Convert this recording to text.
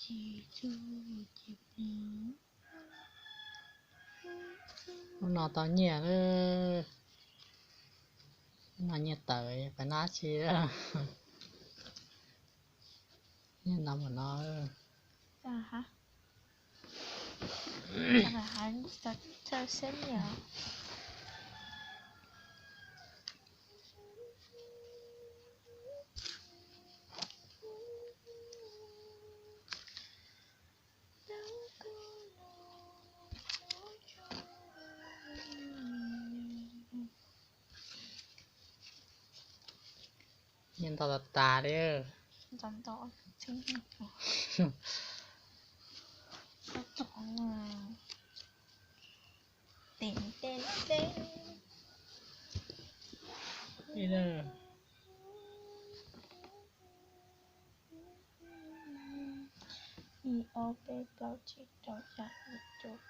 Lub no tau nyiaj lawm. Lub no nyiaj tawm, pab nab tsi. Nyiaj no mus no. Nyiaj ntau tas tas li. Ib ob peb plaub tsib rau xya yim cuaj